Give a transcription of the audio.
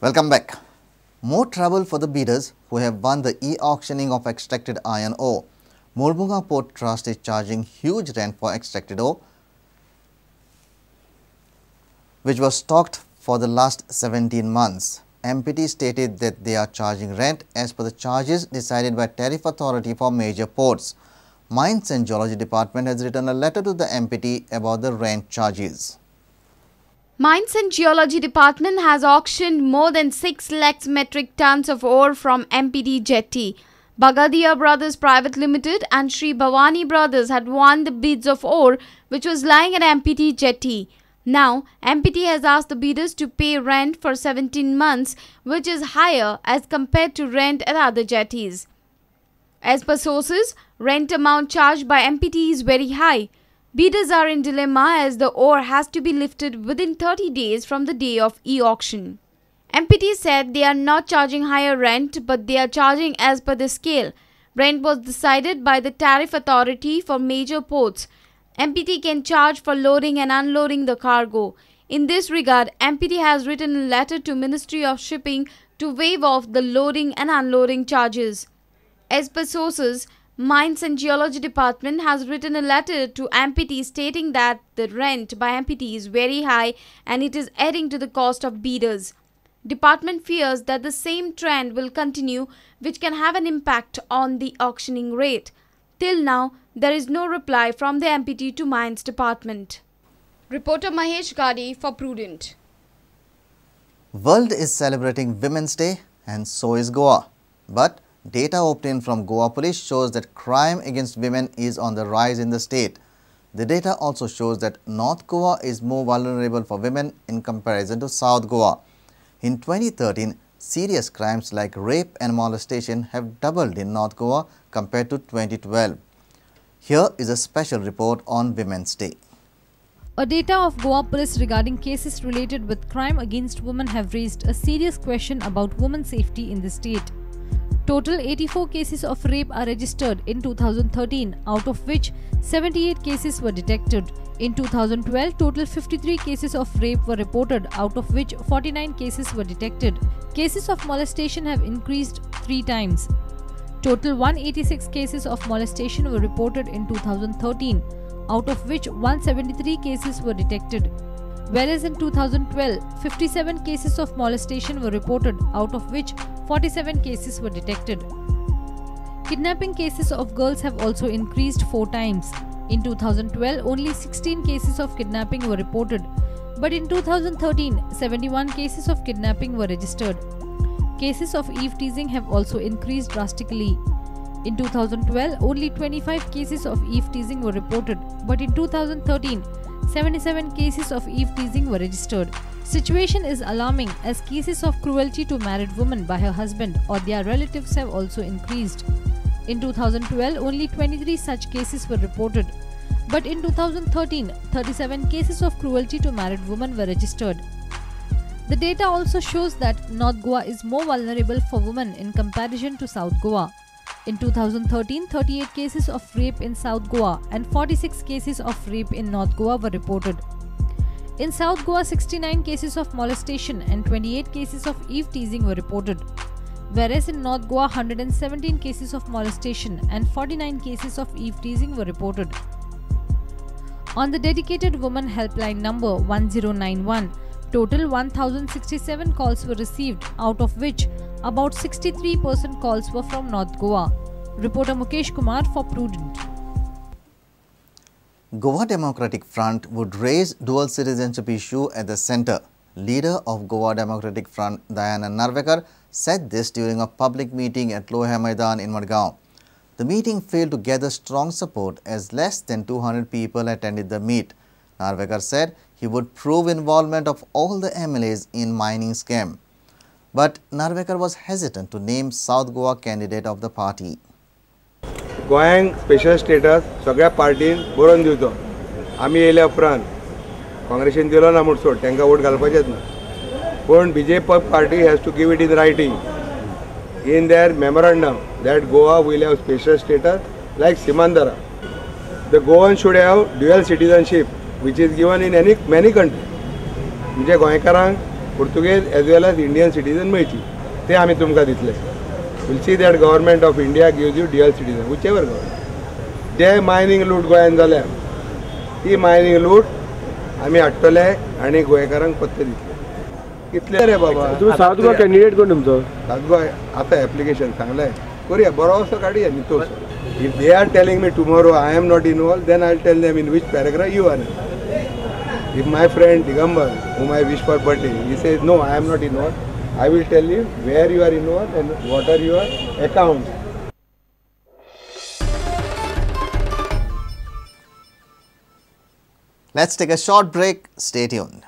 Welcome back. More trouble for the bidders who have won the e-auctioning of extracted iron ore. Mormugao Port Trust is charging huge rent for extracted ore, which was stocked for the last 17 months. MPT stated that they are charging rent as per the charges decided by Tariff Authority for major ports. Mines and Geology Department has written a letter to the MPT about the rent charges. Mines and Geology Department has auctioned more than 6 lakhs metric tons of ore from MPT jetty. Bagadia Brothers Private Limited and Sri Bhavani Brothers had won the bids of ore which was lying at MPT jetty. Now, MPT has asked the bidders to pay rent for 17 months, which is higher as compared to rent at other jetties. As per sources, rent amount charged by MPT is very high. Bidders are in dilemma as the ore has to be lifted within 30 days from the day of e-auction. MPT said they are not charging higher rent, but they are charging as per the scale. Rent was decided by the Tariff Authority for major ports. MPT can charge for loading and unloading the cargo. In this regard, MPT has written a letter to Ministry of Shipping to waive off the loading and unloading charges. As per sources, Mines and Geology Department has written a letter to MPT stating that the rent by MPT is very high and it is adding to the cost of bidders. Department fears that the same trend will continue, which can have an impact on the auctioning rate. Till now, there is no reply from the MPT to Mines Department. Reporter Mahesh Gadi for Prudent. World is celebrating Women's Day and so is Goa. But data obtained from Goa Police shows that crime against women is on the rise in the state. The data also shows that North Goa is more vulnerable for women in comparison to South Goa. In 2013, serious crimes like rape and molestation have doubled in North Goa compared to 2012. Here is a special report on Women's Day. A data of Goa Police regarding cases related with crime against women have raised a serious question about women's safety in the state. Total 84 cases of rape are registered in 2013, out of which 78 cases were detected. In 2012, total 53 cases of rape were reported, out of which 49 cases were detected. Cases of molestation have increased 3 times. Total 186 cases of molestation were reported in 2013, out of which 173 cases were detected. Whereas in 2012, 57 cases of molestation were reported, out of which 47 cases were detected. Kidnapping cases of girls have also increased 4 times. In 2012, only 16 cases of kidnapping were reported, but in 2013, 71 cases of kidnapping were registered. Cases of eve teasing have also increased drastically. In 2012, only 25 cases of eve teasing were reported, but in 2013, 77 cases of eve teasing were registered. Situation is alarming as cases of cruelty to married women by her husband or their relatives have also increased. In 2012, only 23 such cases were reported, but in 2013, 37 cases of cruelty to married women were registered. The data also shows that North Goa is more vulnerable for women in comparison to South Goa. In 2013, 38 cases of rape in South Goa and 46 cases of rape in North Goa were reported. In South Goa, 69 cases of molestation and 28 cases of eve teasing were reported. Whereas in North Goa, 117 cases of molestation and 49 cases of eve teasing were reported. On the dedicated woman helpline number 1091, total 1067 calls were received, out of which about 63% calls were from North Goa. Reporter Mukesh Kumar for Prudent. Goa Democratic Front would raise dual citizenship issue at the centre. Leader of Goa Democratic Front Dayanand Narvekar said this during a public meeting at Lohia Maidan in Madgaon. The meeting failed to gather strong support as less than 200 people attended the meet. Narvekar said he would prove involvement of all the MLAs in mining scam. But Narvekar was hesitant to name South Goa candidate of the party. गोयांक special status सगळ्या पार्टीन बरोवन दिवचो. आमी येयल्या उपरांत काँग्रेसीन दिलो ना म्हूण सोड, तांकां वोट घालपाचेच ना, पूण BJP party has to give it in writing in their memorandum that Goa will have special status like Simandhara. The Goan should have dual citizenship which is given in any many country. म्हणजे गोंयकारांक Portuguese as well as Indian citizen मेळची, ते आमी तुमकां दितले. Will see that government of India gives you dual citizen, whichever government. J mining लूट गोंयान जाल्या ती मायनींग लूट आमी हाडटले आनी गोंयकारांक पत्ते दितले. कितले रे बाबा, तुम्ही साउथ गोवा कॅन्डिडेट कोण तुमचो? साउथ गोवा आतां एप्लिकेशन सांगलें, करुया, बरो असो काडुया नितोसो. If they are telling me tomorrow I am not involved, then I will tell them in which paragraph you are. If my friend Digambar, whom I wish for birthday, he says no, I am not involved, I will tell you where you are involved and what are your accounts. Let's take a short break. Stay tuned.